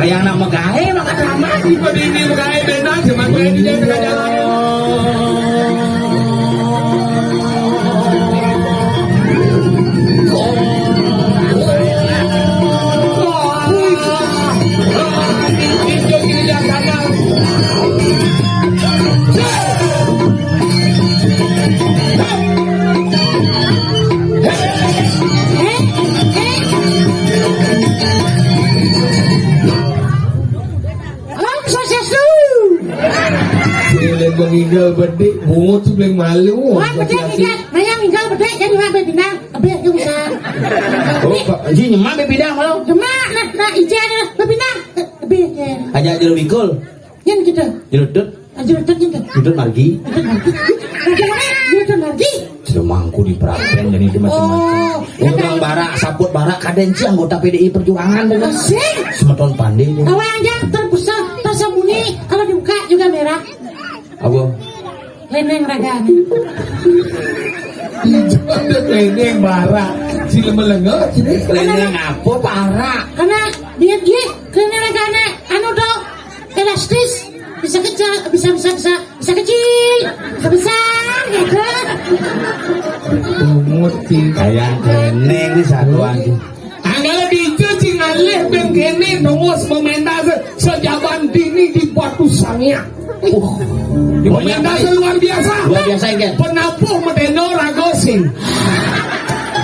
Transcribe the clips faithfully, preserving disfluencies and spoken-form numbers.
Yang nak magaé, maka drama. Tipe dini magaé, benar, cuma gue di jalan tengah jalan. Om Swastiastu. Sing lén ninggal bedik, bungut sing paling malu. Wan bedik ninggal, mayang ninggal bedik, jadi wan bebinang, ebih ke usah. Oh, Pak Haji nyemak bebinang malu. Nyemak, nah, nah, ijé ada bebinang, ebih ke. Aja jero bikul. Yén gitu. Jeludut. Aja betul gitu. Jeludut margi. Jeludut margi. Jeludut margi. Jelema mangku diperhatiin dan itu macam-macam. Oh, ya kan. Orang barak, saput barak, kadén si anggota P D I Perjuangan dengan sih. Semeton Pandi itu. Tahu yang dia terbesar, tersembunyi, kalau dibuka juga merah. Apa? Lénéng ragané. Lénéng barak. Sing lemelenga, sini. Lénéng apa barak? Karena dia, dia, lénéng ragané, anu to, elastis, bisa kecil, bisa, bisa, bisa, bisa kecil, bisa besar, gitu. Bungut sih. Kayak lénéng di satuan sih. Anggala dija sing ngalih bén kéné nongos mementas sajaban dini di Batu Sangya. Uh, mementas luar biasa. Luar biasa, Gén. Penabuh medéna raga sing.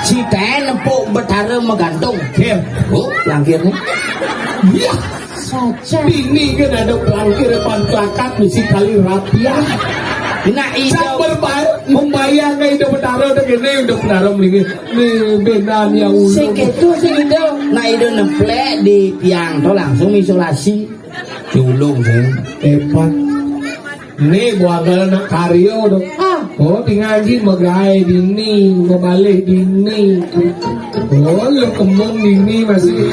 Citén empuk betara magantung. Gén. Oh, langkirné. Iya. Saja. Dini kan ada pelangkir depan kelakat misi kali rapiah. Nak ida membayang ida betara tu kéné ida betara mlingih. Né bénan ya ulun. Sing kéto sing ida. Nak ida nemplék di tiang to langsung isolasi. Diulung sing. Hebat. Né buah nak karya to. Ah. Oh, tinggal ji magaé dini, mabalih dini. Oh, lu kembung dini masih.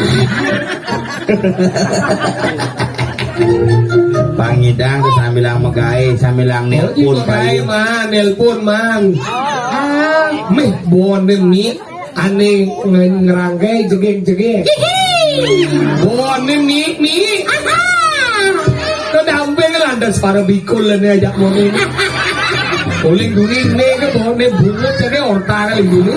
Pangidang sambilang magaé, sambilang nélpon. Magaé, Man, nélpon, Man. Ah. Méh, boné ni. Ané nge-, ngerangkai jegég-jegég. Hihi. Boné ni, ni. Aha. Kedamping lantas para bikul né ajak boné. Uling duni né ke boné bungut jadi orta kali duni.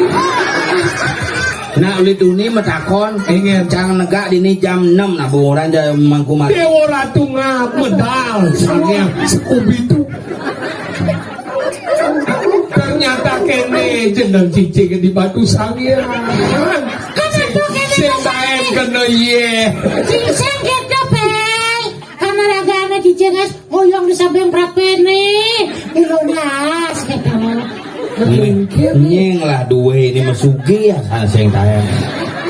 Nah, uli duni matakon, ingin cang negak dini jam enam nah, bunguran jam mangku mati. Déwa Ratu ngap medal, sangnya sekubitu. Ternyata kéné jeneng cicing di Batu Sangya. Sing taén kena yé. Cicing kéto, Péng. Karena ragané cicing es ngoyong di samping prapéné. Ilunas kéto. Nying lah duwe ini mesugi ya, sing taén.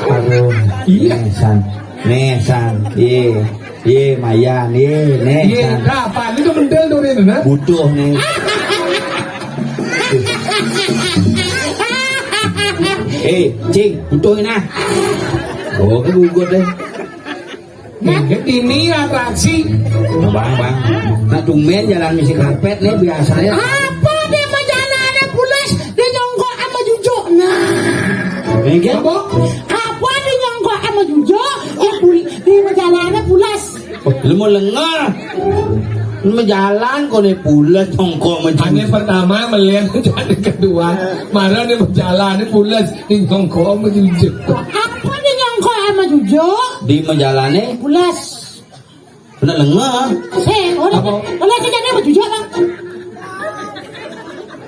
Aduh. Iya. San. Né, San. Iya. Yé, mayan, yé, né, yé, San. Dah, apa? Ini tuh mentel tuh, Rin, nah. Butuh, né. Eh, Cing, butuh, nah. Oh, kan gugut, deh. Nah, ini atraksi. Bang, Bang. Nah, tumben jalan misi karpet, né, biasanya. Apa dia mah jalannya pulas, dia nyongkok sama jujuk. Nah. Ini kan? Apa? Apa dia nyongkok sama jujuk, dia pul-, dia mah jalannya pulas. Oh, lu mau lengah. Lu mau jalan kok né pules tongkok menjujur. Ané pertama melihat, ané kedua, marah né berjalan né pules, né tongkok menjujur. Apa né nyongkok sama jujuk? Di menjalané pules. Bener lengah. Sih, oleh, apa? Oleh sih jadi sama jujuk, Bang.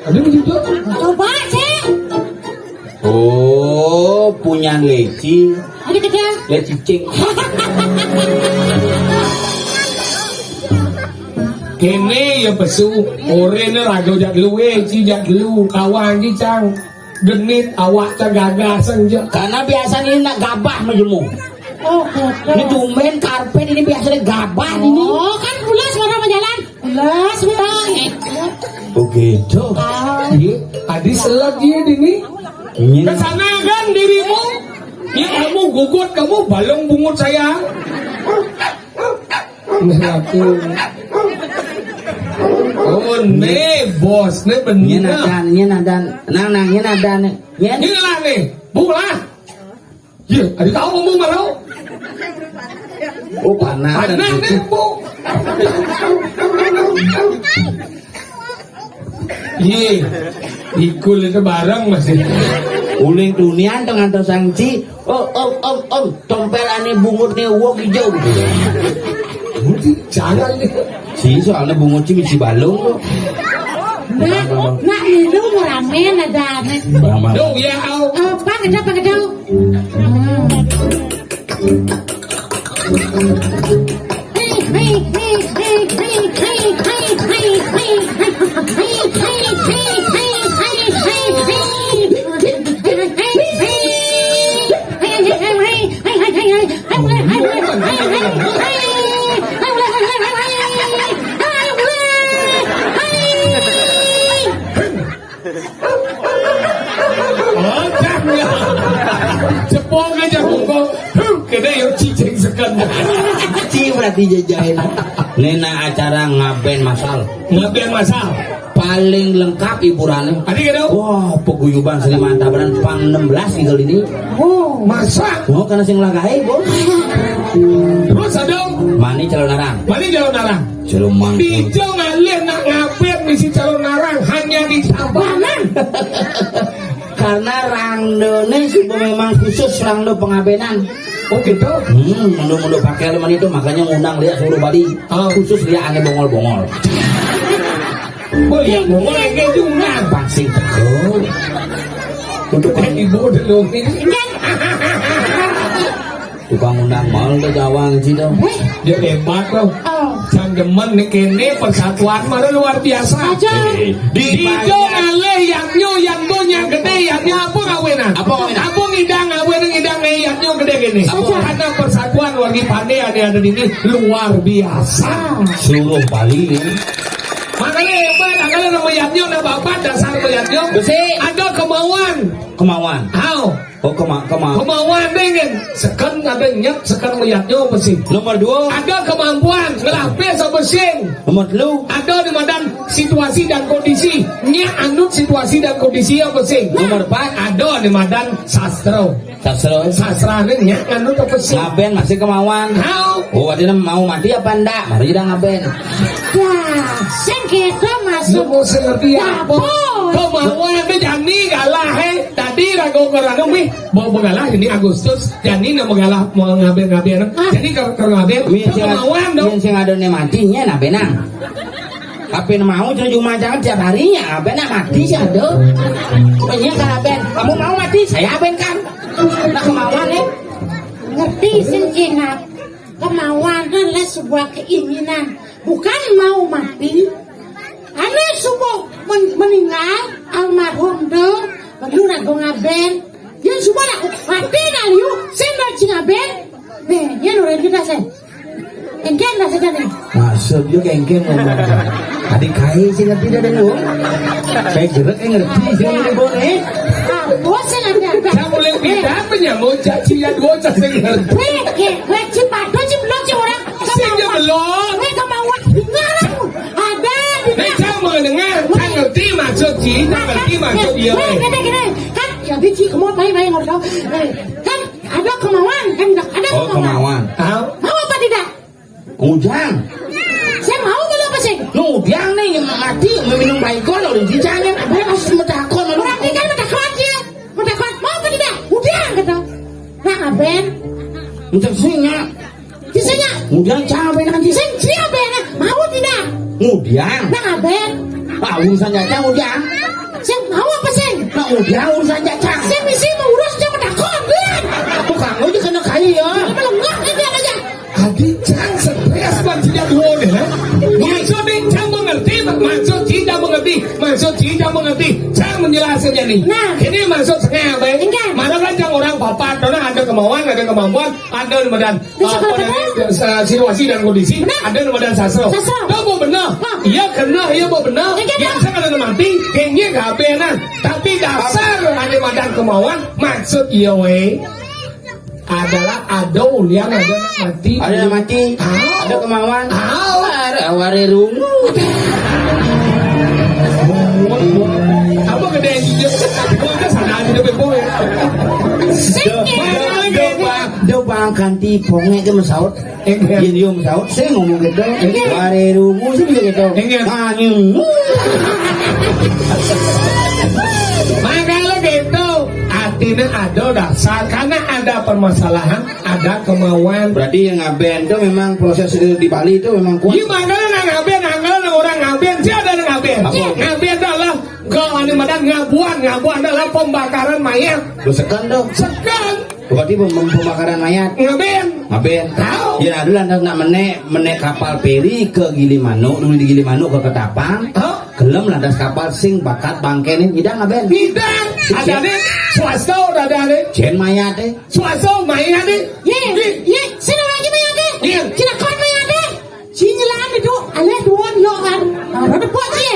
Ada begitu? Coba sih. Oh, punya leci. Ada kecil. Leci cing. Kéné ya pesu, oréné raga jak luwé, ci jak lu, kawan ci cang. Genit awak cang gagah senja. Karena biasanya ini nak gabah majemur. Oh, betul. Ini tumben karpet ini biasanya gabah ini. Oh, kan pulas marah sama jalan. Pulas, betul. Oh, gitu. Ah. Iya, tadi selat dia dini. Iya. Ke sana kan dirimu. Ya, kamu gugut, kamu balong bungut saya. Nih, aku. Oh, né, bos, né bener. Nyén adan, nyén adan. Nang, nang, nyén adan. Nyén. Ini lah nih, Bu lah. Ya, ada tahu ngomong malu. Oh, panah. Panah, Bu. Iya. Ikul itu barang masih. Uling tunian to ngantos sangci. Oh, om, om, om, tompel ane bungut ne wok ijo. Jangan nih. Si soalnya bungut si misi balung kok. Nak, nak minum ramen ada nih. Duh, ya, au. Oh, pang ada, pang ada. Oh, jangan. Jepong aja, Kongko. Huh, kene yo cicing seken. Ci berarti jajain. Nena acara ngaben masal. Ngaben masal. Paling lengkap hiburannya. Adi gitu? Wah, paguyuban seniman tabanan pang enam belas gitu ini. Oh, masa? Oh, karena sing lagahe, Bu. Terus ada? Mani calon arang. Mani calon arang. Jero mangkun. Dijo ngalih nak ngaben misi calon arang hanya di Tabanan. Karena randone sudah memang khusus rando pengabenan. Oh gitu? Hmm, mundur-mundur pakai leman itu makanya ngundang lihat seluruh Bali. Oh. Khusus lihat ane bongol-bongol. Oh iya, bongol ini diundang. Pasti betul. Untuk kan ibu udah lumi. Tukang undang mal ke gawang sih dong. Dia hebat loh. Oh. Sang demen nih kene persatuan malah luar biasa. Aja. Eh, di Dijo ngalih yang nyo, yang do, yang gede, yang nyo apa kawinan? Apa kawinan? Apa ngidang, kawinan ngidang nih, yang nyo gede gini. Apa? Karena persatuan wargi Pande ada ada di ini luar biasa. Seluruh Bali ini. Makanya hebat, makanya nama yang nyo, nama bapak dasar nama yang nyo. Besi. Ada kemauan. Kemauan. Aw. Oh, kema-, kema-. Kemauan pengen. Seken ada nyet, seken melihatnya apa sih? Nomor dua. Ada kemampuan ngelapis apa sih? Nomor telu. Ada di madan situasi dan kondisi. Nya anut situasi dan kondisi apa sih? Nomor empat. Ada di madan sastra. Sastra. Sastra ini nya anut apa sih? Ngaben masih kemauan. How? Oh, ada mau mati apa ndak? Mari kita ngaben. Ya, sing kita masuk. Lu mau ngerti apa? Dapur. Kemauan itu jani kalah, eh. Tadi ragu-ragu wih. Mau mengalah ini Agustus, jani nak mengalah, mau ngaben-ngaben. Ah. Jadi kalau, kalau ngaben, mien sing, kemauan dong. Mien sing ada ne mati, nya nah benang. Kapan mau terus cuma jangan tiap harinya, ben nak mati sih ada. Pokoknya kalau ben, kamu mau mati, saya ben kan. Nah, kemauan nih. Ngerti sing cingat. Kemauan adalah sebuah keinginan, bukan mau mati. Ane subuh men-, meninggal, almarhum do, perlu ragu ngaben. Dia subuh nak mati nak liu, sen dah cingaben. Nih, dia nurun kita sen. Engken dah saja nih. Maksud dia kengken ngomong. Adik kai sih ngerti dah dulu. Saya jeruk yang ngerti sih ini boleh. Ah, bos yang ada. Kamu boleh pindah apa nyamuk? Caci ya dua caci ngerti. Weh, eh, weh, cipatu, ciplok, ci orang. Sing dia belum. Weh, kemauan. Dengar aku. Ada, dengar. Nek cang mendengar, cang ngerti maksud ci, cang ngerti maksud dia. Weh, gini, gini. Kan, ya, dia ci, kamu apa, main, main, ngobrol. Eh, kan, ada kemauan, kan, ada kemauan. Oh, kemauan. Tahu? Mau apa tidak? Ujang. Saya mau belum apa sih? Ujang nih yang mati, meminum baikon, orang cicanya. Apa yang harus metakon, orang? Orang ini kan metakon dia. Metakon, mau apa tidak? Ujang, kata. Nah, ngaben. Untuk singa. Kisahnya? Ujang, cang, apa nanti? Sing, siapa ya? Mau tidak? Ujang. Nah, ngaben. Ah, urusan cang, Ujang. Sing, mau apa sih? Nah, Ujang, urusan cang. Sing, misi mau urus, cang, metakon, Bang. Tukang ojek kena kai ya. Ini melengah, ini aja. Adi cang stres pan tidak dua nih, eh? Maksud ini cang mengerti, maksud tidak mengerti, maksud tidak mengerti. Cang menjelaskan jadi. Nah. Ini maksud saya apa? Enggak. Mana kan cang orang papat, karena ada kemauan, ada kemampuan, ada di badan. Bisa apa kalau namanya, betul? Eh, situasi dan kondisi, benar. Ada di badan sastra. Sastra. Tahu mau benar? Hah. Iya kena, iya mau benar. Enggak, ya, enggak. Saya kena mati, kayaknya nggak benar. Tapi dasar ada badan kemauan, maksud iya, weh. Adalah ada ulian ada mati. Ada mati. Ah. Ada kemauan. Ah. Ada aware rungu. Apa gede yang jujur? Gua udah sana aja deh, boy. Sing. Do, do, do, do, Kanti pongé ké masaut. Inggih. Yén yo masaut, sing ngomong gitu. Inggih. Waré rungu sing bisa gitu. Inggih. Nganyung. Makanya gitu, artinya ada dasar, karena ada permasalahan, ada kemauan. Berarti yang ngabén itu memang proses di Bali itu memang kuat. Iya, makanya nang ngabén, nang orang ngabén, siapa yang ngabén? Apa? Ngabén adalah kalau anu madan ngabuan, ngabuan adalah pembakaran mayat. Besekan dong. Sekan. Berarti pem-, pem-, pembakaran mayat. Ngabén. Ngabén. Tahu. Ya, ada lantas nak menek, menek kapal feri ke Gilimanuk, dulu di Gilimanuk ke Ketapang. Hah? Gelem lantas kapal sing bakat bangkéné, nyidang ngabén. Nyidang. Ada nih, swasta udah ada nih. Jén mayaté. Swasta mayaté. Yé, yé, sing lagi mayaté. Iya. Sing kuat mayaté. Sing nyelam itu, alé duwon yo kan. Ora tepuk sih.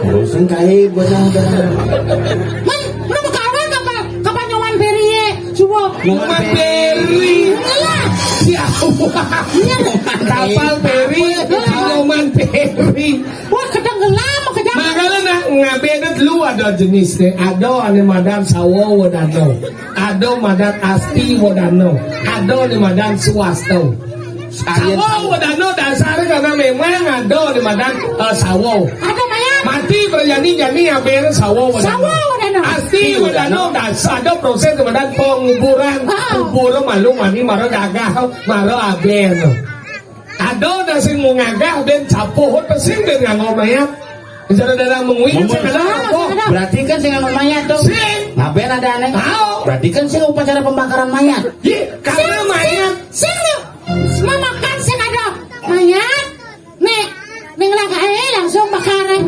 Terus sing kaé bocah. Man, lu kawan kapan, kapan nyoman feri yé? Coba. Nyoman feri. Iya. Ya Allah. Iya. Kapal feri, nyoman feri. Wah, ketenggelam, kejam. Makanya nak ngabén itu lu ada jenisnya. Ada anu madan Sawo Wedana. Ada madan Asti Wedana. Ada anu madan swasta. Sawo Wedana dasar karena memang ada anu madan, eh, sawo. Ada mayat. Mati berjani-jani hampir Sawo Wedana. Sawo Wedana. Asti Wedana dasar ada proses anu madan penguburan. Ah. Kubur malu mani mara gagah, mara abén. Ada anu sing mau ngagah bén capuh, sing bén nganggo mayat. Saudara mengui, Mengui. Cek ada apa? Berarti kan sing nganggo mayat tuh. Sing. Ngabén ada aneh. Tahu. Berarti kan sing upacara pembakaran mayat. Iya, karena mayat. Sing lu. Semua makan sing ada mayat. Nih, ning lagaé langsung bakaran.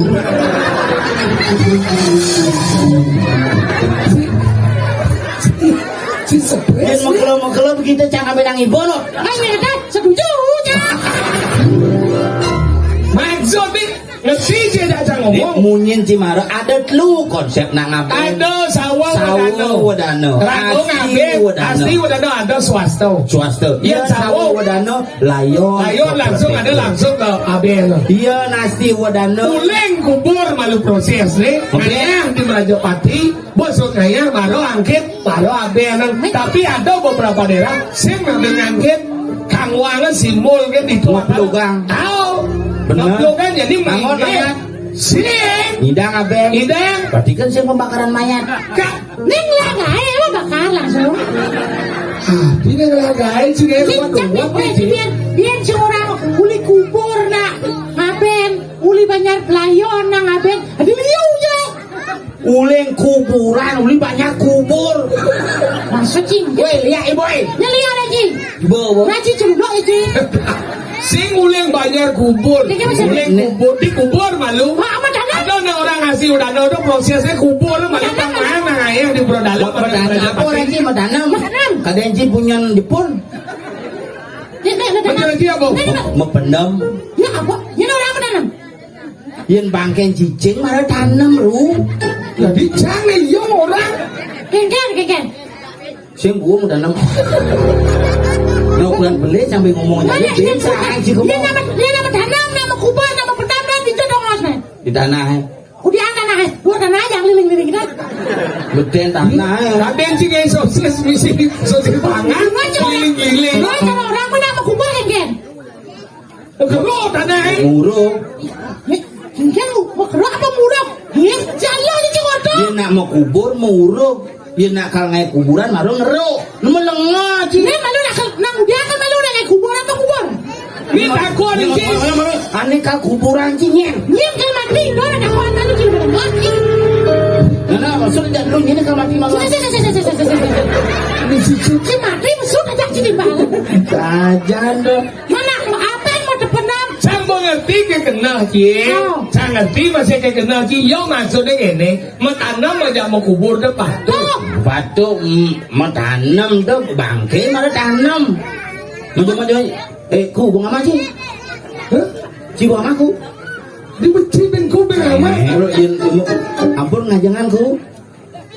Si, si, si stres. Yén mekelo-mekelo begitu, cang ambil nang ibu, no. Kan ya, dah, setuju, Cang. Maksud nih, ngerti sih, dah, Cang, ngomong. Munyin Cimara, ada telu konsep nak ngabén. Ada Sawo Sawo Wedana. Wedana. Rago Asti ngabén, Wedana. Asti Wedana ada swasta. Swasta. Iya, iya, Sawo Sawo Wedana, layon. Layon langsung ada langsung ke abén. Iya, Asti Wedana. Uling kubur malu proses nih. Oke. Ngayah di Merajapati, bosok ngayah, baru angkit, baru abén. Tapi ada beberapa daerah, sing ngabén ngangkit, kangwangan simbol kan itu. Ngaplugang. Tahu. Bener. Ngaplugang jadi bangun, mengingkit. Bangun. Sing. Ngidang abén. Ngidang. Berarti kan sing pembakaran mayat. Kak. Ning lagaé lo bakar langsung. Ah, ini lagaé sih, kayak cincang kuat nih, kuat nih, sih. Biar, biar seorang uli kubur nak ngabén, uli banjar pelayon nak ngabén. Aduh, liu aja. Uling kuburan, uli banjar kubur. Maksud, Cing? Woi, lihat, Ibu, eh. Nyeliak lagi. Ibu, Ibu. Ngaji cendok itu. Sing uling banjar kubur. Ini kan maksudnya. Uling kubur, di kubur malu. Wah, sama tanah. Ada nih orang ngasih udah ada prosesnya kubur malu. Tanah. Tangan nang ayah di Pura Dalam. Mau tanam apa lagi? Mau tanam. Mau tanam. Kadang Cing punya Jepun. Ini, ini, ini, betul lagi apa? Ini, ini. Mau pendem. Ya apa? Ini orang apa tanam? Yén bangkén cicing malah tanem, Ru. Jadi jangan iya orang. Kéngkén, kéngkén. Sing gua mau tanem. Nah, ukuran beli sambil ngomong aja, bisa aja gua. Dia mau. Nama, dia nama tanam, nama kubur, nama pertama, itu dong, Mas, men. Di tanah, eh. Udah tanah, eh. Gua tanah aja, liling-liling, kan. Beden tanah, eh. Tapi yang sih kayak sosis, misi, sosis pangan, liling-liling. Gua kalau orang mana nama kubur, kéngkén. Ngeruk tanah, eh. Nguruk. Nih, sing lu, mau keruk apa muruk? Nih, jaya di Cikoto. Yén nak mau kubur, mau uruk. Yén nak kal ngaé kuburan, maru ngeruk. Lu melengah, Ci. Nih, malu nak, nak dia kan malu nak ngaé kubur apa kubur? Ini takut, ini, Ci. Malu, malu, malu. Ané kal kuburan, Ci, nyén. Nyén kal mati, lo nak takut, anu, Ci, melengah, Ci. Nah, nah, maksud aja lu, ini kal mati, malu. Sini, sini, sini. Ini si Ci. Ci mati, maksud aja, Ci, di mana? Jajan dong. Mana apa yang mau dipenem? Cang mau ngerti ke kenal, Ci. Oh. Cang ngerti masih ke kenal, Ci. Yo, maksudnya gini, mau tanam aja mau kubur deh, Pak. Tuh. Batu, mm, mau tanam tuh bangké malah tanam. Mau coba, coba. Eh, ku, bunga apa, Ci? Hah? Ci, bunga aku. Di beci ben ku ben amat. Eh, lu, yén, yén, ampun ngajengan ku.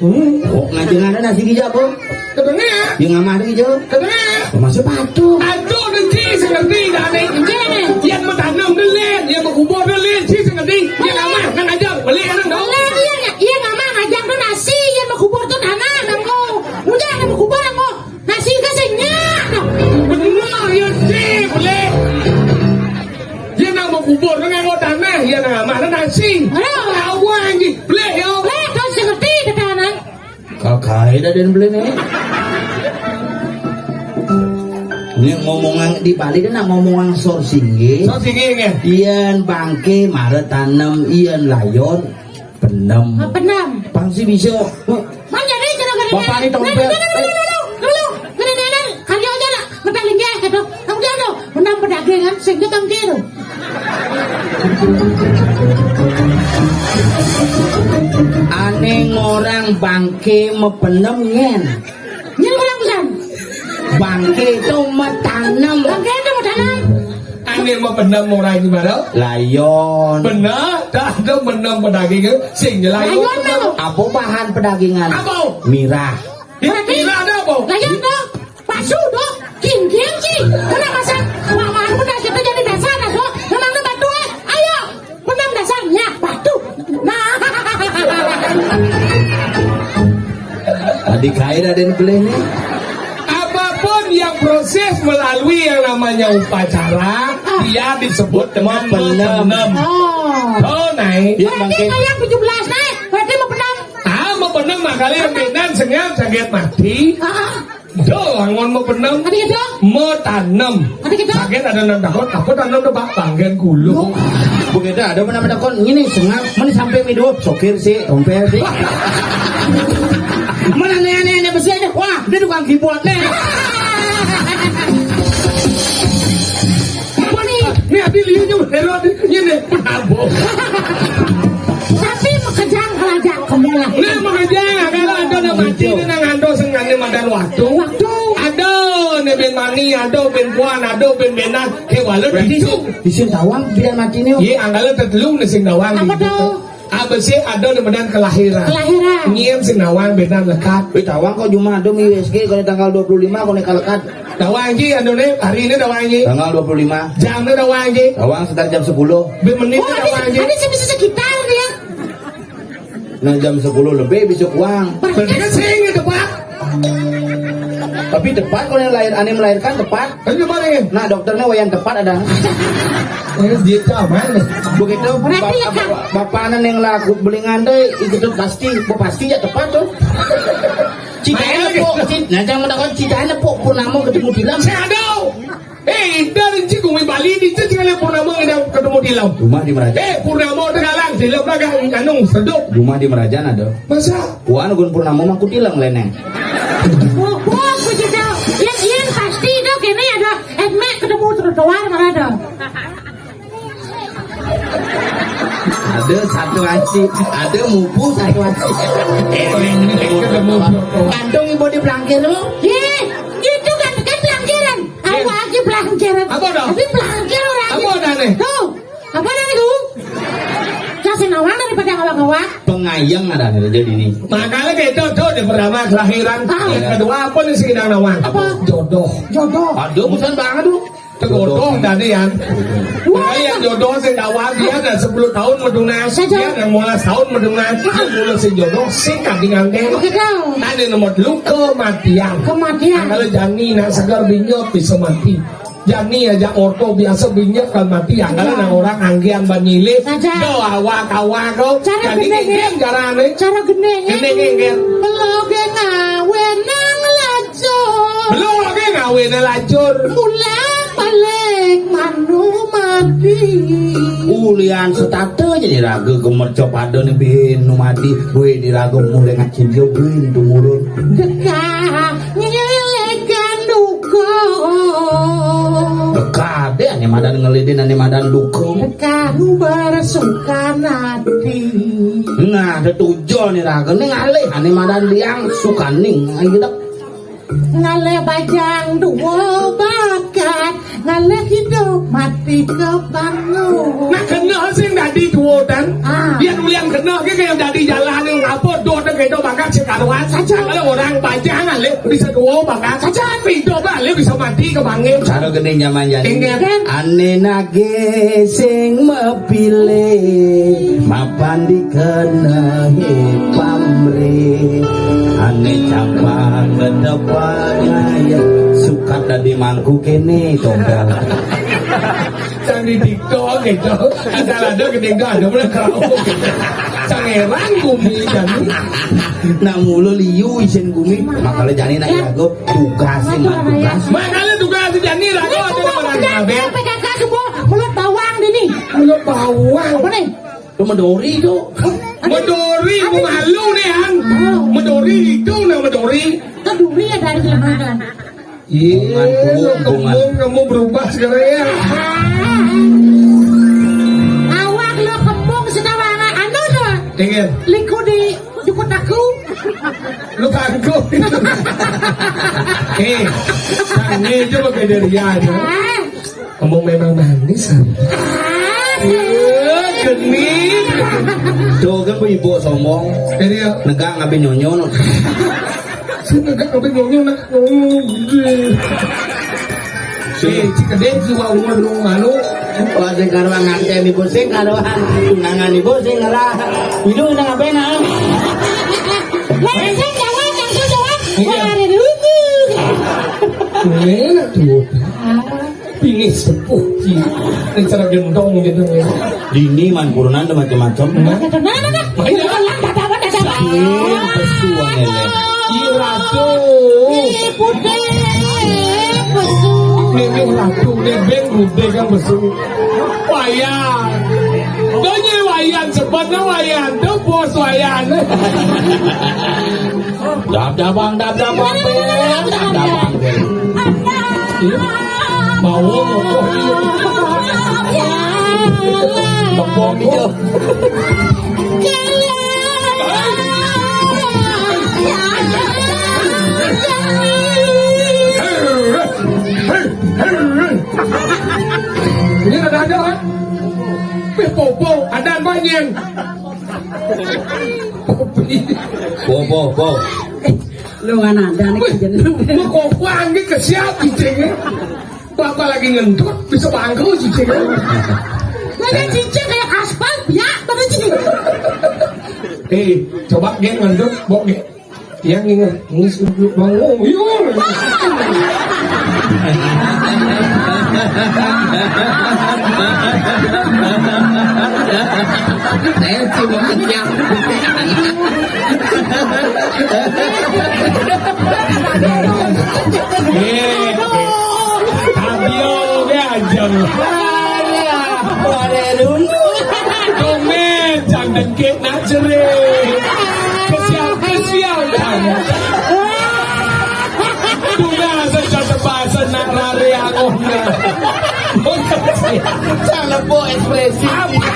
Hmm. Oh, ngajengan nasi gija, Bu. Kedengar? Yang ngamah di gija. Kedengar? Masuk patuh. Aduh, Ci, sing ngerti, Dani. Gimana? Yang mau tanam deuleu, yang mau kubur deuleu, Ci, sing ngerti. Yang ngamah, nang aja, beli anak dong. Boleh, iya, iya, iya, ngamah, ngajang tuh nasi, yang mau kubur tuh tanah, nangko. Udah, yang mau kubur, nangko. Nasi Beda dan beli nih. Ini ngomongan di Bali dia nak ngomongan sor singgih. Sor singgih, nggih. Yen bangke mara tanem, yen layon penem. Ah, penem. Pang si bisa. Man jadi cara gede. Bapak ni tompel. Dulu, dulu, dulu, dulu. Gede nenek, karya aja nak. Ngedaling dia, gitu. Kamu dia tuh, menang pedagang kan, sehingga tangkir. Ane ngorang bangke mepenem nyen. Nyen ngorang pisan. Bangke itu metanem. Bangke itu metanem. Ane mepenem ora iki, Baro? Layon. Bener, dah ada menem pedaging sing layon. Layon memang. Apa bahan pedagingan? Apa? Mirah. Mirah ada apa? Layon dong. Pasu dong. Kinggir ki. Kena pasang. Mak malu dah kita jadi dasar dah, so. Memang batu, eh. Ayo. Menang dasarnya batu. Nah. Tadi kaya ada yang beli nih. Apapun yang proses melalui yang namanya upacara, dia disebut dengan mepenem. Mepenem. Oh. Oh, naik. Berarti kayak tujuh belas naik. Berarti mepenem. Ah, mepenem makanya yang benan senyap sakit mati. Ah. Do, angon mepenem. Adi gitu? Metanem. Adi gitu? Sakit ada nang takut, takut tanem tuh, Pak. Banggen gulu. Begitu ada mana takut, ini sengap, mana sampai midup, sokir sih, tompel sih. Mana nih, nih, nih, besi aja. Wah, dia tukang keyboard nih. Apa nih? Nih, abi liunya udah roti, ini nih, penabung. Tapi makejang kalaja kamu lah. Nah, makejang, kalau ada nak mati, ini nang ando sengane madan waktu. Waktu. Ada nih ben mani, ada ben puan, ada ben benan. Ke wala. Berarti ditu. Isin tawang bidan mati nih. Ye, anggala tetelu nih sing tawang. Apa ditu tuh? Abese ada nih madan kelahiran. Kelahiran. Nyien sing tawang benan lekat. Wih, tawang kok cuma ada mi U S G kalau tanggal dua puluh lima kalau kalekat. Tawang ji, anu nih, hari ini tawang ji. Tanggal dua puluh lima. Jam nih tawang ji. Tawang sekitar jam sepuluh. Be menit. Oh, nih tawang ji. Ada sih bisa sekitar dia. Nah, jam sepuluh lebih bisa pulang. Berarti kan sering itu, Pak. Tapi tepat kalau yang lahir, ane melahirkan tepat. Tapi tepat ya? Nah, dokternya wayan tepat ada. Oh, dia tahu mana? Begitu. Berarti bap-, ya, Kak. Bapak anak yang laku beli ngandai itu tuh pasti, pasti ya tepat tuh. Cita enak, Pok. Cit-, nah, jangan takut cita enak, Pok. Purnama ketemu film. Saya ada. Eh, dari Cikumi Bali di Cikumi Purnama ngidang ketemu tilam. Rumah di Meraja. Eh, Purnama Tegalang, tilam lagi anu, seduk. Rumah di Meraja ada. Masa? Kuan gun Purnama mangku tilam leneng. Wah, wah, aku juga. Yang iya pasti itu kene ada. Eh, mek ketemu trotoar mana ada. Ada satu aci, ada mupu satu aci. Eh, mek ketemu trotoar. Kantong ibu di pelangkir lu. Ye, itu kan, kan pelangkiran. Apa aja pelangkiran? Apa dah? Tapi pelangkir orang. Apa dah nih? Tuh, apa dah nih, Gung? Kasih nawang daripada ngawang-ngawang. Pengayang ada nih jadi nih. Makanya kita tuh di pertama kelahiran. Ah. Yang kedua apa nih sing nawang? Apa? Jodoh. Jodoh. Aduh, bukan banget tuh. Tegodoh tadi ya. Makanya yang jodoh sing nawang dia ada sepuluh tahun medunas. Saja. Dia ada lima belas tahun medunas. Dia mulai sing jodoh sing kadingan deh. Begitu. Tadi nomor lu kematian. Kematian. Kalau jani nak segar binyot bisa mati. Jani aja orto biasa binyet kan mati, anggalan. Iya. Nang orang anggian banyile. Saja. Do awak-awak do. Cara jani gendeng, nggih, carane. Cara gendeng, nggih. Gendeng, nggih. Beloge ngawe nang lacur. Beloge ngawe nang lacur. Mula balik manu mati. Ulian setata jadi raga gemercop ada nih bin nu mati. Gue di raga mulai ngacil dia bin tumurun. Dekah. Nyelekan duka. Dekade ane madan ngelidin ane madan duka. Dekanu bersukan hati. Nah, tetujo nih raga ning alih ane madan liang sukaning ayo dek. Ngalih bajang dua bakat. Ngalih hidup mati kebangun. Nah, kena sing dadi duo dan. Ah. Dia nulian kena ke kayak dadi jalan yang apa dua dan kayak bakat sing karuan. Saja. Kalau orang bajang alih bisa duo bakat. Saja. Hidup alih bisa mati kebangun. Cara gede nyaman jadi. Ingat. Ane nage sing mepilih mapan dikenehi pamrih. Ane capa ke depan ya sukat dadi mangku kene tonggal. Sang di TikTok gitu. Asal ada gedeng ada mulai karaoke. Sang heran gumi jani. Nang mulu liu isin gumi. Makanya jani nak lagu tugas sih, mah tugas. Makanya tugas si jani lagu ada orang kabeh. P K K semua mulut bawang dini. Mulut bawang. Apa nih? Lu medori tuh. Medori, malu nih, Han. Medori itu nah medori. Keduri ya dari mana? Iya, bungan, bungan. Kembung kamu berubah sekarang ya. Awak lo kembung sekarang anu tuh. Iya. Liku di jukut aku. Lu kangkung. Eh, tanya aja pakai dari aja. Ngomong memang manis. Iya, genit. Tuh kan bu ibu sombong. Jadi ya. Negak ngabe nyonyo no. Sing negak ngabe nyonyo nak. Oh, gede. Eh, cik gede jiwa umur lu malu. Wah, sing karuan ngantem ibu, sing karuan tunangan ibu, sing ngerah. Ibu nang ngabe nak? Wah, sing jawab, sing jawab. Iya. Wah, ada dulu. Enak tuh. Pingis sepuh, Ci. Ini cara gendong gitu ya. Dini man kurunan ada macam-macam. Nah, nah, nah, nah. Banyak. Iya, ratu. Ih, putih, pesu. Ini ratu, ini beng gede kan pesu. Wayan. Tuh, nyi Wayan, sebutnya Wayan. Tuh, bos Wayan. Dab dabang, dab dabang, dab dabang. Iya. Bau kokoh. Kokoh. Ini ada ada kan? Wih, popo, ada banyak. Popo, popo. Lu kan ada nih. Wih, jeneng. Mau kokoh anjing ke siap cicingnya. Bapak lagi ngentut, bisa bangkrut cicingnya. Mana cicing kayak aspal, ya, mana cicing? Eh, coba dia ngentut, bok dia. Yang ingat, ini sudut bangun. Iya. Saya cuma kenyang. Eh, Fabio, dia aja. Alah, pada dulu. Komen, jangan dengkit nak jerit. Kesial, kesial, jangan. Tuna saja sebasa nak lari angohnya. Cara po ekspresi. Apa?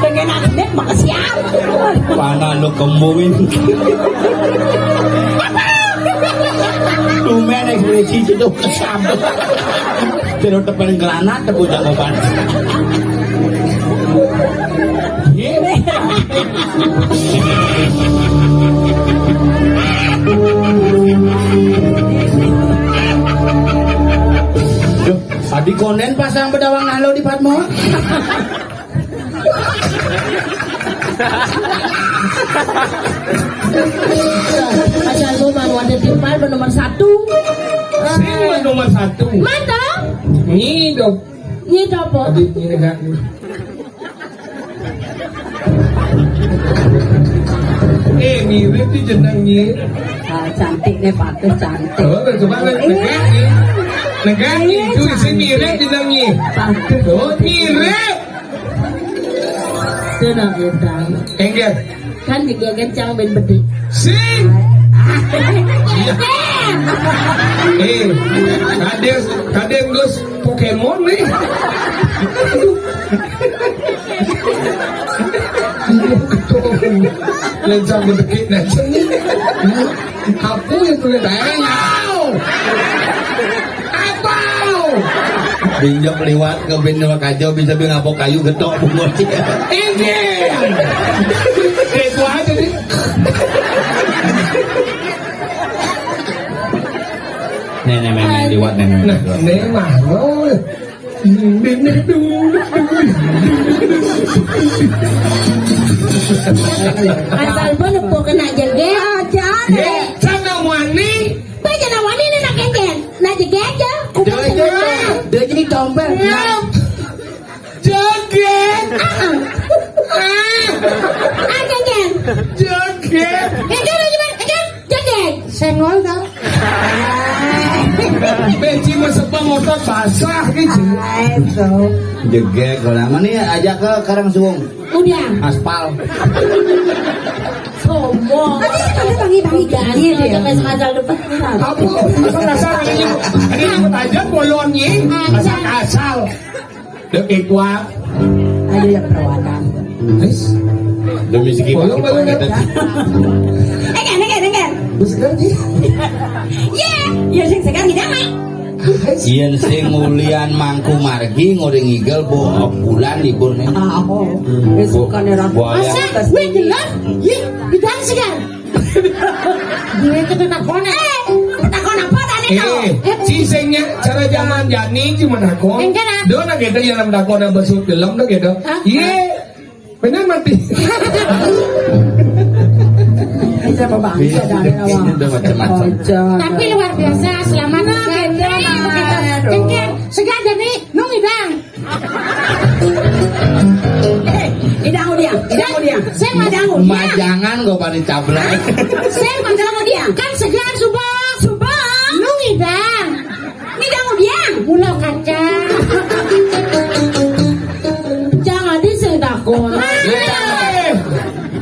Dengan akhirnya makasih apa? Mana lu kembungin? Tumen ekspresi itu kesambet. Terus tepen granat, tepu jagoan. Duh, tadi konen pasang bedawang halo di Fatma. Asal gua baru ada timpal nomor satu. Sing nomor satu. Mantap. Ngidup. Nyi apa? Tadi ini kan. Eh, mirip di jeneng nyi. Ah, cantik nih, patut cantik. Oh, coba lihat. Negak nyi. Negak nyi, itu isi mirip jeneng nyi. Patut. Oh, mirip. Sudah bintang. Enggak. Kan juga kencang ben bedik. Sing. Eh, kadang, kadang Gus Pokemon nih. Lencang bedekik nih. Apa yang tulis? Apa? Binjok liwat ke bin kajo bisa bin apa kayu getok bungkus. Injil. Itu aja nih. Nenek memang liwat nenek. Nah, memang. Asal pun nepuk kena jege aja. Sana wani. Baca nawani Ci mah sebang otot basah nih, Ci. Ay, so. Jegeg, kalau mana nih ajak ke Karang Suwung? Udah. Aspal. Sombong. Ada, ada, bangi, bangi. Udah, dia, dia. Jangan semacam depan. Apa? Apa dasar ini? Ini rambut aja bolonnya. Asal-asal. Dek Iqbal. Ayo ya, perawanan. Guys. Demi segi bolong, bolong, kita. Enggak, enggak, enggak. Terus kan, Ci? Iya, iya, sing segar gini, Mak. Guys. Yen sing mulian mangku margi ngoring igel bo bulan libur nih. Ah, oh. Wis bukan era. Masa? Wih, jelas? Iya, bidang segar. Duwe ketu takone. Eh, takon apa tadi to? Eh, ci sing nya cara zaman jani ci menakon. Enggak, ah. Do nak kita yang menakon yang besut film do gitu. Hah? Iya. Benar mati. Bisa bebangsa dari awal. Ini udah macam-macam. Ojo. Tapi luar biasa, selamat. Nah, betul. Begitu. Cengkeh, segar jadi nungi bang. Eh, idang udiang, idang udiang. Saya mau idang udiang. Majangan kok paling cablak. Saya mau idang udiang. Kan segar subuh. Subuh. Nungi bang. Idang udiang. Gula kacang. Jangan dising takut. Eh.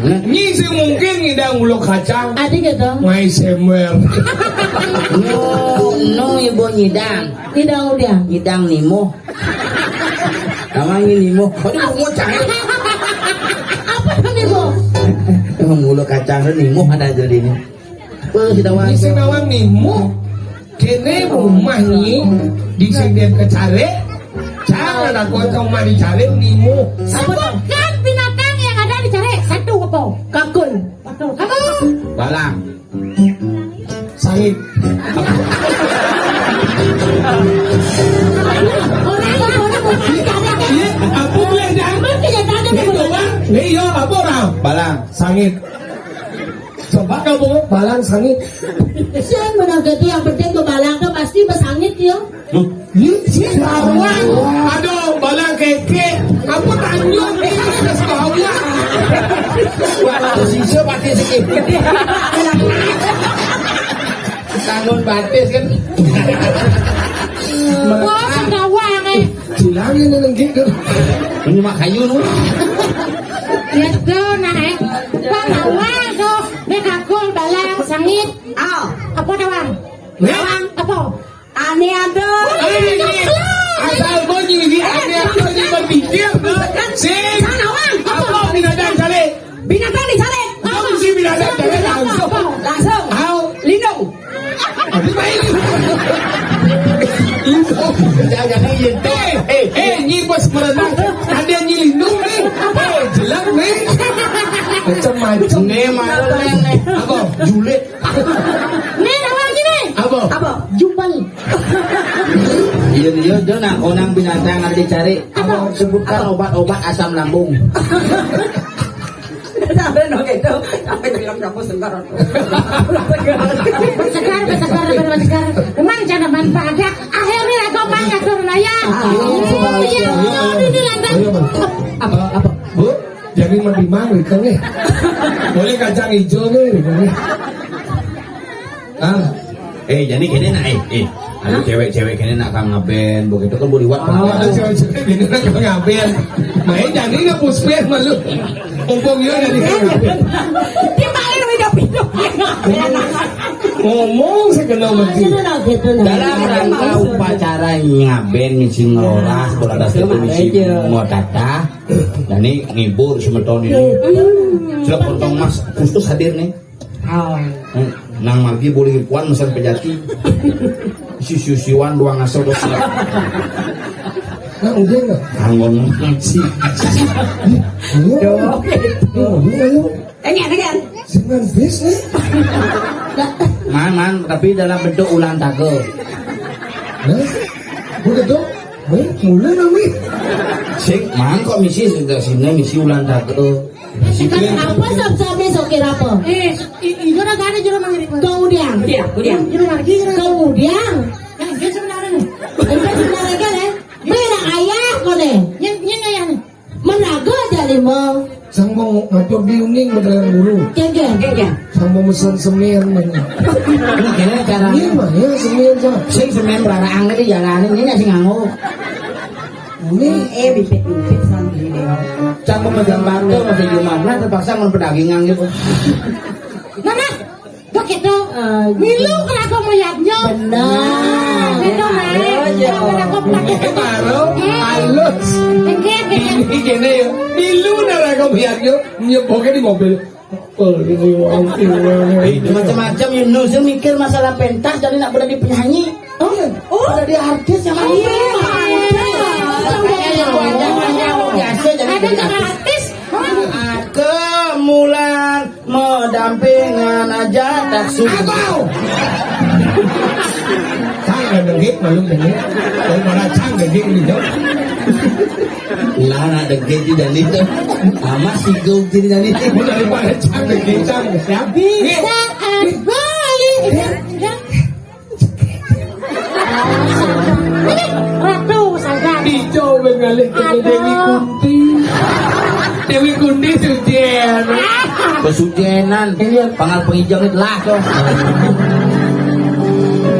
Nyi sing mungkin ngidang ulo kacang. Adi gitu. Ngai semer. No, no ibu nyidang. Ngidang udiang. Ngidang nimo. Sama ini nimo. Aduh, mau cari. Apa tuh nimo? Emang ulo kacang tuh nimo ada jadi ini. Oh, kita wani. Di Singawang nimo. Kene rumah nyi di sini kecare. Cara nak kau rumah dicari nimo. Sebutkan binatang yang ada dicari. Satu apa? Kakul. Kakul. Kakul. Balang. Sangit. Orang yang orang orang cari. Iya, apa boleh dah? Apa kenyataan? Iya, apa orang? Balang. Sangit. Coba kamu balang sangit. Siapa nak gitu, yang penting ke balang tuh pasti bersangit ya. Loh, ini si bawang. Aduh, balang keke. Apa tanjung ini si bawang? Wah, sisa pakai sikit. Tanun batis kan. Wah, sing bawang, eh. Silangin yang gitu. Ini mah kayu lu. Gitu, nah, eh. Bang, bawang tuh. Nek kakul, balang, sangit. Aw. Apa tawang? Nek? Apa? Ane ado. Asal gua gini, ane ado, gini berpikir. Sing. Sana, Wang. Apa binatang calik? Binatang dicalik. Apa? Apa? Langsung. Aw. Lindung. Tapi baik. Lindung. Jangan, jangan, iya. Eh, eh, eh, nyi pas merenang. Ada nyi lindung nih. Eh, jelek nih. Macam-macam. Nih, malu nih, nih. Apa? Julid. Nih, apa lagi nih? Apa? Apa? Jumpel. Iya, iya, dia nak onang binatang ada dicari. Apa? Sebutkan obat-obat asam lambung. Sampai no gitu, sampai bilang kamu segar. Segar, segar, segar, segar. Emang jangan manfaat ya. Akhirnya aku main atur naya. Ah, iya, iya, iya, iya, iya. Ini lantas. Apa, apa? Bu? Jadi mandi mang, Rika, nih. Boleh kacang hijau, nih, Rika, nih. Ah. Eh, jadi gini, nah, eh, eh. Ada cewek-cewek gini nak kang ngaben, begitu kan boleh liwat. Oh, ada cewek-cewek gini nak kang ngaben. Main jadi nggak puspir malu. Mumpung ya jadi kang ngaben. Dia paling udah pintu. Ngomong sih kena mati. Dalam rangka upacara ngaben, misi ngeloras, bola basket, misi mau tata. Nah, ini ngibur semeton ini. Siap, Pontong Mas, khusus hadir nih. Oh. Hmm, nang margi boleh kuan mesan pejati. Siu-siuan doang asal bos. Nah, udah nggak? Anggon ngaji. Iya. Iya, iya. Enggak, enggak. Singan bis nih. Man, man, tapi dalam bentuk ulang taga. Nah, udah tuh. Baik, mulai nami. Sing, man kok misi sudah sini misi ulang taga. Kan apa sab-sabe sokir apa? Eh, i-, itu udah gak ada juru mangri. Kemudian. Udiang, udiang. Juru mangri, juru mangri. Kemudian. Nah, dia sebenarnya nih. Itu sebenarnya kan, ya? Beda ayah kau deh. Yang, yang ayah nih. Menaga aja nih, mau. Sang mau ngatur di uning beneran dulu. Geng, geng. Geng, geng. Mau mesen semen nih. Ini gini caranya. Iya, Bang, ya, semen, Bang. Sing semen raraan iki jalanin, ini sing nganggo. Ini eh bibit-bibit sambil ini. Cang pemegang batu masih di mana terpaksa mau pedagingan gitu. Nah, nah, kok gitu? Eh, milu kelaku melihatnya. Benar. Benar, Nek. Iya. Kalau aku pakai Baru halus. Enggak, enggak. Ini gini ya. Milu nek aku melihatnya nyeboknya di mobil. Oh, ini wangi banget. Eh, macam-macam ya, Nus. Dia mikir masalah pentas, jadi nak boleh di penyanyi. Oh, iya. Oh, ada di artis yang lain. Iya. Makanya yang wajah-wajah biasa jadi Ada artis. Artis. Kemulan mendampingan aja tak suka. Abau. Saya dengit, malu dengit. Daripada cang dengit ini, Jok. Lah, nak dengit di dan itu. Amat singgung diri dan itu. Daripada cang dengit, cang. Siap? Saat balik. Ratu saja. Dicoba ngalih ke Dewi Kunti. Dewi Kunti sujen. Kesujenan. Ini pangal pengijang itu lah tuh.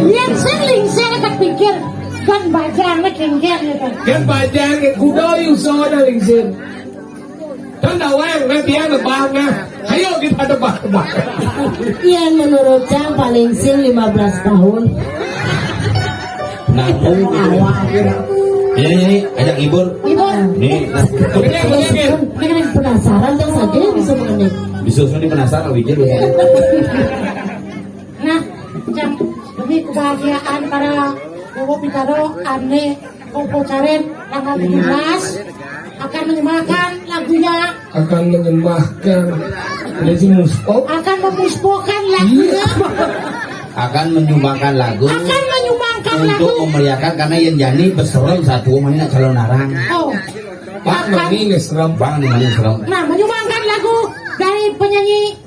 Yang sing lingsir tak pikir. Kan bajang kengker gitu. Kan bajang kuda usaha dah lingsir. Kan dawang, kan dia nebak, nah. Ayo kita tebak-tebak. Yang menurut Cang paling sing lima belas tahun. Nah, oh, gitu. Awal. Ini, ini, ajak hibur. Hibur. Nih, nah. Ini yang begini. Mereka penasaran, Cang saja yang bisa mengenai. Bisa, saya penasaran, Wijil. Nah, Cang, demi kebahagiaan para Bobo Pitaro, Ane, Opo Caren, tanggal tujuh belas akan menyembahkan lagunya. Akan menyembahkan. Ada si Musto. Akan memuspokan lagunya. Iya. Akan menyumbangkan lagu. Akan menyumbangkan lagu. Untuk memeriahkan karena yang jani beserem satu rumahnya calon narang. Oh. Pak, akan, ini serem. Bang, ini serem. Nah, menyumbangkan lagu dari penyanyi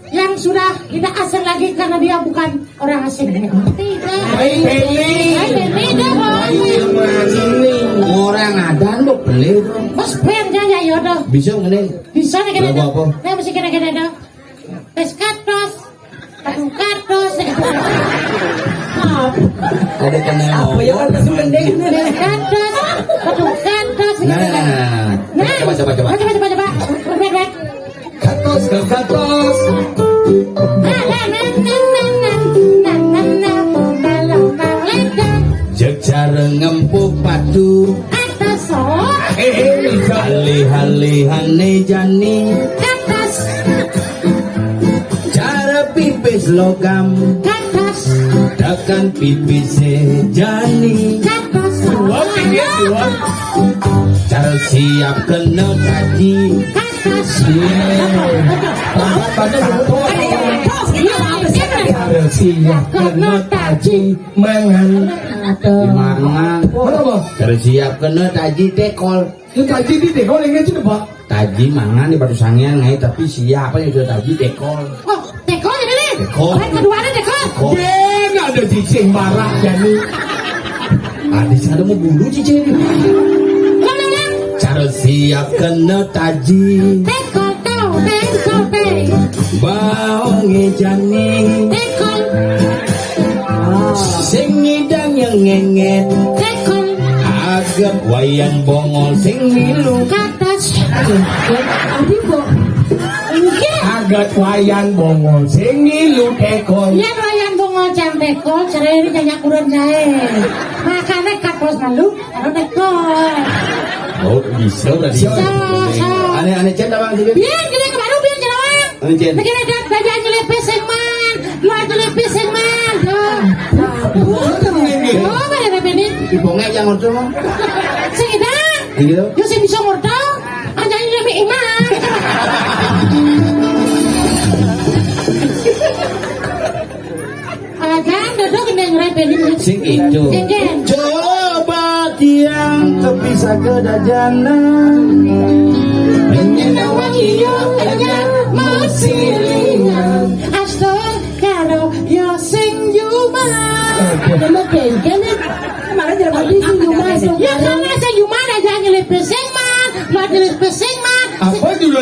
yang sudah tidak asing lagi karena dia bukan orang asing. Tidak. Hai, Beli. Hai, Beli, dah, Bang. Ayo, Mas, ini. Orang ada lo beli, Bang. Mas, band aja ya, udah. Bisa nggak nih? Bisa nih, kena. Lagu apa? Nih, mesti kena-kena dah. Tes katos. Aduh, katos. Ada kenal. Apa ya, katos mending? Tes katos. Aduh, katos. Nah, nah, nah, nah, nah. Nah. Coba, coba, coba. Coba, coba, coba. Wait, wait, wait. Gatos, gatos. Jejar ngempuk padu. Atas, oh. Eh, eh, bisa. Halih-halihane jani. Atas. Cara pipis logam. Atas. Tekan pipise jani. Atas. Wah, ini dua. Cara siap kena kaji. Iya. Siap kena taji mangan. Mangan. Terus siap kena taji tekol. Itu taji di tekol yang itu, Pak. Taji mangan di batu sangian ngai, tapi siapa yang sudah taji tekol? Oh, tekol ini nih. Tekol. Kedua ada tekol. Tekol. Dia ada cicing barak jadi. Ada sana mau bulu cicing. Ulang, ulang. Cara siap kena taji. Tekol tau, tekol teh. Baonge jani. Tekol. Sing ngidang yang ngenget. Tekol. Agak wayan bongol sing milu. Katas. Adi kok. Enggak. Agak wayan bongol sing milu tekol. Ya wayan bongol jang tekol, cerai ini banyak kurang jahe. Makanya katos malu. Ada tekol. Oh, bisa berarti. Bisa, bisa. Aneh-aneh cen abang juga. Biar gede ke baru biar jerawat. Aneh cen. Lagi ada baju anjing lepis sing man. Lu anjing lepis sing man. Tuh. Oh, mana ada bini? Di bongek yang ngorto. Sing ida. Iya. Yo sing bisa ngorto. Anjing lepis iman. Ajan duduk ning rep ini. Sing itu. Sing, sing. Coba tiang tepi saged ajanan. Nyenawang iya aja masilingan. Astun karo yo sing jumah. Dulu bengkel nih. Kemarin jadi habis sing jumah, sing jumah. Ya, karena sing jumah ada jangan nyelip sing mah. Majelis pesing mah. Apa judul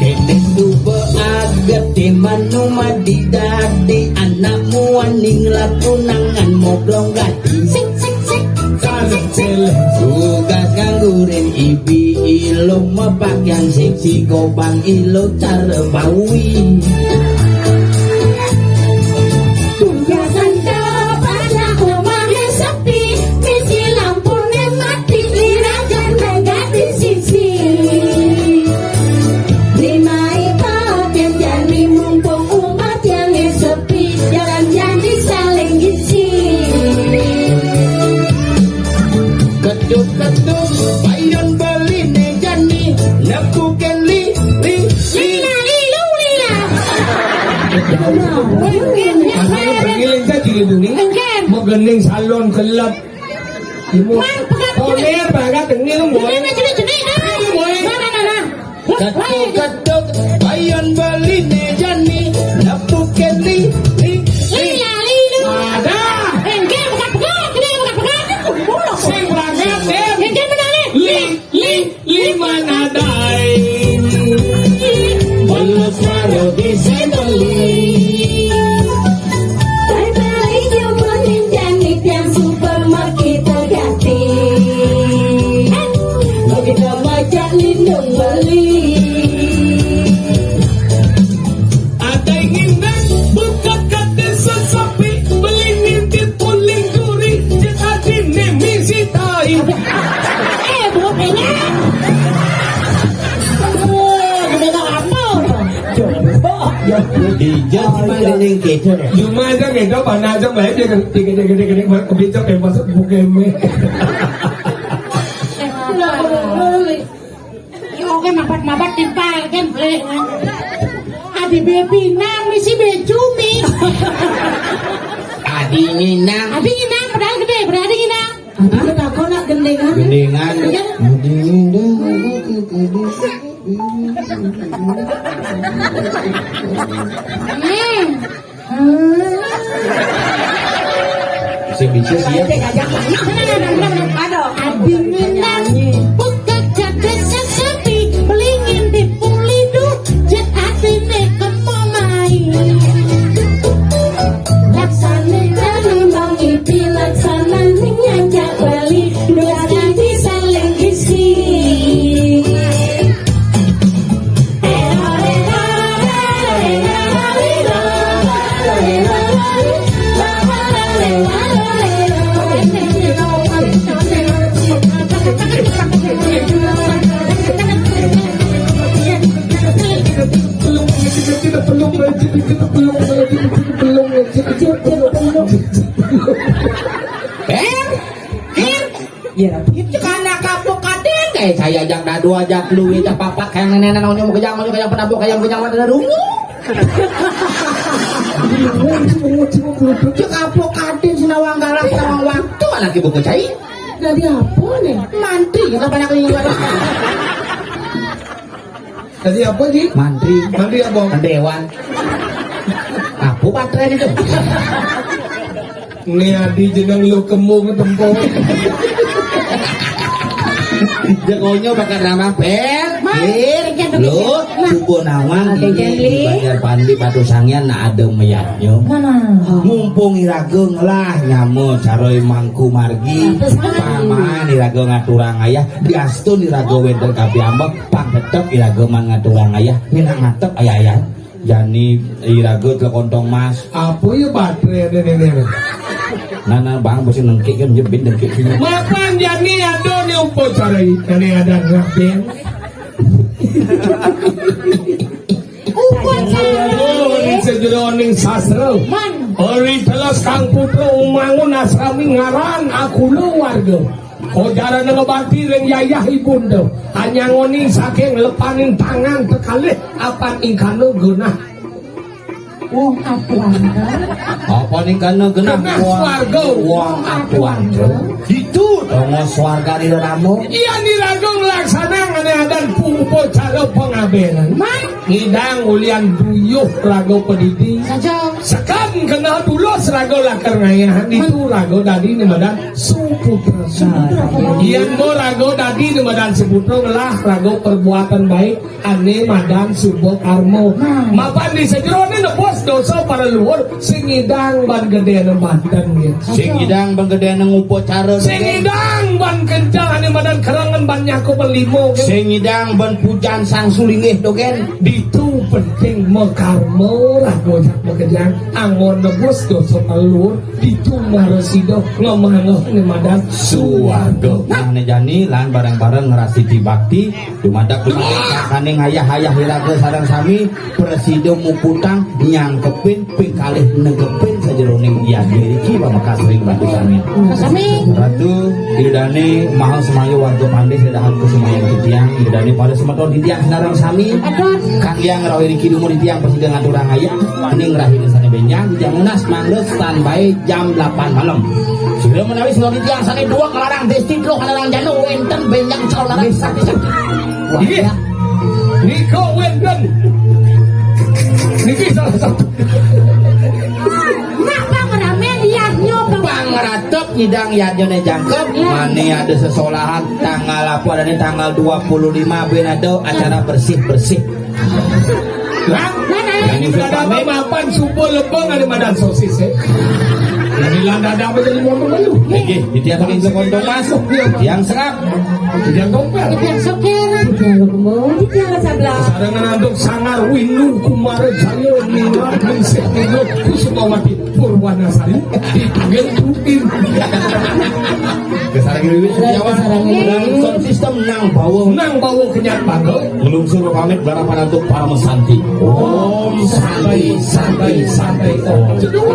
Kene tuba agate manu madi dadi anak muaning latunangan moblong gadi. Sik, sik, sik. Tarik seleng. Tugas nganggurin ibi ilo mapakaian seksi gobang ilo cara bawi. Tugasan pada rumahnya sepi, misi lampune mati, liragan mengganti sisi. Limai pakai jani mumpung umat yang sepi, jalan janji saling isi. Ketuk-ketuk, bayan beli ne jani, nepukin li, li, li. Lila, lilu, lila. Makanya bergiling saja gitu nih. Enggak. Mau geling salon kelab. Ibu. Man, Koné banget ini lu, Boy. Ini jenis-jenis, ah. Boy. Nah, nah, nah, nah. Ketuk-ketuk, bayan beli nih Jani. Nepukin li, li, li. Iya, li, lu. Ada. Enggak, bukan pegang, ini bukan pegang. Sing berangkat, Dem. Enggak, benar, nih. Li, li, li mana dai? Belum baru bisa beli. Bye-bye, jaman yang jani tiang supermarket ganti. Kita baca lindung beli. Ada ingin nang buka kate sesapi, beli nitip uling duri, jet ati ne misi tai. Eh, bukannya. Aduh, gede apa? Coba. Ya, di jam mana ning kita ya? Cuma aja ngedo, mana aja, mulai dia gede, gede, gede, gede, kebicok ya, masuk bukan. Yo, kan mabat-mabat timpal, kan, boleh. Adi bebi nang misi bejumi. Adi nginang. Adi nginang, padahal gede, padahal adi nginang. Adi takon nak gendengan. Gendengan. Iya. Adi nginang. Hmm. Sing bisa sih ya. Aduh. Adi nginang, buka kate sesapi, beli ngintip uling duri, jet ati ne kemomai. Laksane dalam bang ipi, laksane ngajak beli, dua kaki saling isi. Eh? Kir? Iya, Ratu. Itu karena kapok kadén, kayak saya ajak dadu, ajak lu, ajak papak, kayak nenek-nenek, nonyo, mau kejang, mau kejang, penabok, kayak mau kejang, ada rungu. Cek kapok kadén, senawang galah, senawang waktu, anak ibu kecai. Dari apa nih? Mantri, kita banyak liwat. Tadi apa, Ji? Mantri. Mantri apa? Dewan. Apa baterai itu? Ini adi jeneng lu kembung tempo. Jekonyo bakal nambah, Bel. Mas, Bel. Jangan begitu. Lo, Mas. Subuh nawang. Oke, ini Jen, di Li. Banjar Pandi Batu Sangian, nah, ada meyatnyo. Mana? Mumpung iraga ngelah nyama cara mangku margi, Terus, Mas. Paman iraga ngaturang ayah, diastun iraga wénten kapiambek, pang tetep iraga man ngaturang ayah, nek ngatep ayah-ayah. Jani iraga telekontong mas. Apa ya baterai ada nenek? Nah, nah, bang, mesti nengkik kan, jebin nengkik sini. Mapan jani ada ni upacara, jani ada ngabeng. Upacara. Oh, di sejeroning sastra. Man. Ori telas kang putra umangun asrami ngaran akula warga. Ojarana ngebakti ring yayah ibunda. Anyangoni saking lepaning tangan tekalih apan ingkana genah. Wong atuan. Apa ning kana genah? Genah wong, swarga. Wong atuan. Itu donga swargane rama. Iya, niraga nglaksanang ane adan upacara pangabenan. Man. Ngidang ulian duyuh raga padidi. Saja. Sekam kena tulus raga lakar ngayah. Itu raga dadi ne madan suputra. Nah, yen mo raga dadi ne madan suputra, ngelah raga perbuatan baik. Ane madan suba karma. Nah. Mapan di sajerone nebus dosa para luhur, sing ngidang ban gedene banten, ya. Sing ngidang ban gedene ngupacara, sing ngidang ban kencang ane madan kerengan ban nyakup limo, ya. Sing ngidang ban pujan sang sulinggih, dogen. Ditu penting makarma, raga jak makejang, anggon nebus dosa para luhur. Ditu marasida ngamangehne madan suwarga. Nah, ne jani lan bareng-bareng ngrastiti bakti dumadak dumadak kaning ayah-ayah iraga sareng sami prasida muputang nyangkepin ping kalih negepin sajeroning yadnya iki pamekas ring batu sami. Sami. Ratu, idane maha semaya warga Pande sedahan kusumayang titiang, idane para semeton titiang sareng sami. Aduh. Kang Hyang Rawi niki dumun titiang prasida ngaturang ayah, waning rahina sane benjang, titiang nunas mangda standby jam delapan malam. Lha menawi sira titiang sané dua kelarang desti telu kelarang jano wénten benjang calonan. Wah, iya. Nika wénten. Niki salah satu. Nak pangramén yadnya pang- Pangratep nyidang yadnyané jangkep. Iya. Mani ada sesolahan tanggal apa adané tanggal dua puluh lima ben ada acara bersih-bersih. Lah, ini ada apa mapan subuh lepeng ada madan sosis, eh. Ini landa ada apa jadi motor baru. Nggih, titiang saking Kontong Mas. Titiang Serap. Titiang Tompel. Titiang Sokir. Titiang Lukmo. Titiang Sabla. Sadangan antuk sangar Windu Kumara Jaya Nira Ningsih Nira Kusumawati Purwanasari. Dipanggil Tutin. Kesarang ini Setiawan. Kesarang ini. Sound system nang bawah. Nang bawah kenyat bangga. Ngelungsur pamit balapan antuk Parama Santi. Om Santi, Santi, Santi, Om. Jeduk.